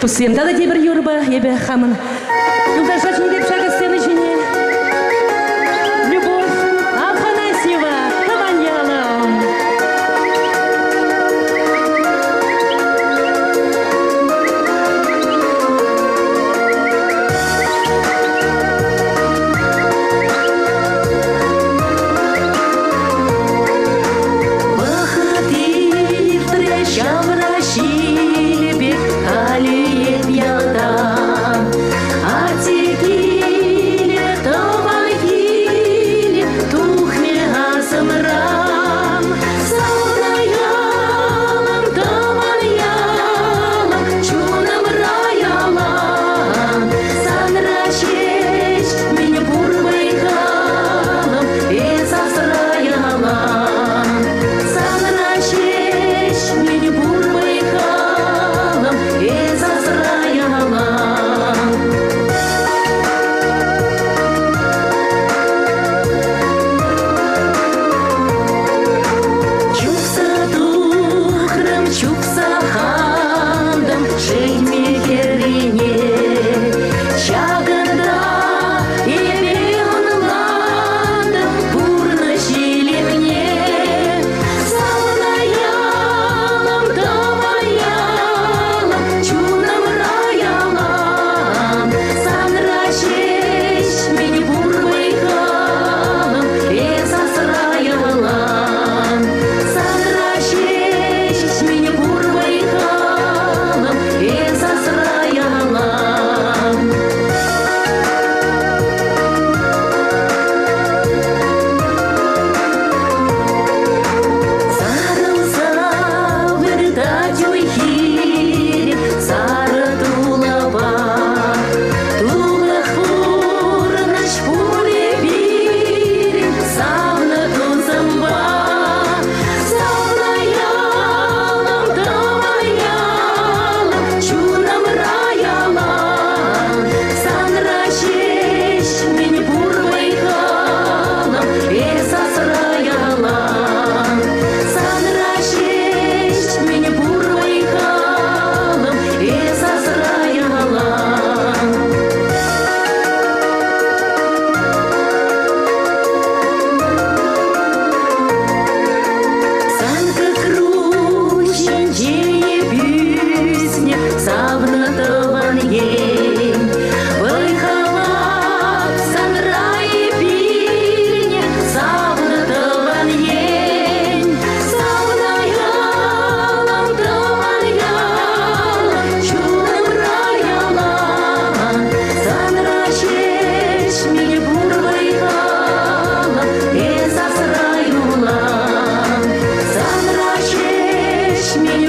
Туссем, тата тепӗр юрӑпа эпӗ хамӑн юлташа чӗнетӗп ҫакӑ сцена ҫине. Любовь Афанасьева, тӑван ялӑм. Вӑхӑт иртрӗ ҫавра ҫил пек, халӗ эп ялта. Атте килӗ, тӑван килӗ, тухмӗ асӑмран. Савнӑ ялӑм, тӑван ялӑм, чунӑмра ялан. Санра ҫеҫ мӗн пур вӑй-халӑм, эс асра ялан. Санра ҫеҫ мӗн пур вӑй-халӑм, эс асра ялан. Чупса тухрӑм, чупса хантӑм Шетмӗ хӗррине. Ҫакӑнта эпӗ ӑнлантӑм пурнӑҫ илемне. Савнӑ ялӑм, тӑван ялӑм, чунӑмра ялан. Санра ҫеҫ мӗн пур вӑй-халӑм, эс асра ялан. Санра ҫеҫ мӗн пур вӑй-халӑм, эс асра ялан. Сарӑлса выртать уй-хир сарӑ тулӑпа. Тулӑх пурнӑҫ пулӗ пирӗн савнӑ тусӑмпа. Савнӑ ялӑм, тӑван ялӑм, чунӑмра ялан. Санра ҫеҫ мӗн пур вӑй-халӑм, эс асра ялан. Санра ҫеҫ мӗн пур вӑй-халӑм, эс асра ялан. Сан кӑкру ҫинче ӳснӗ савнӑ тӑван ен. Вӑй-хӑват санра эпирне савнӑ тӑван ен. Савнӑ ялӑм, тӑван ялӑм, чунӑмра ялан. Санра ҫеҫ мӗн пур вӑй-халӑм, эс асра юлан. Санра ҫеҫ мӗн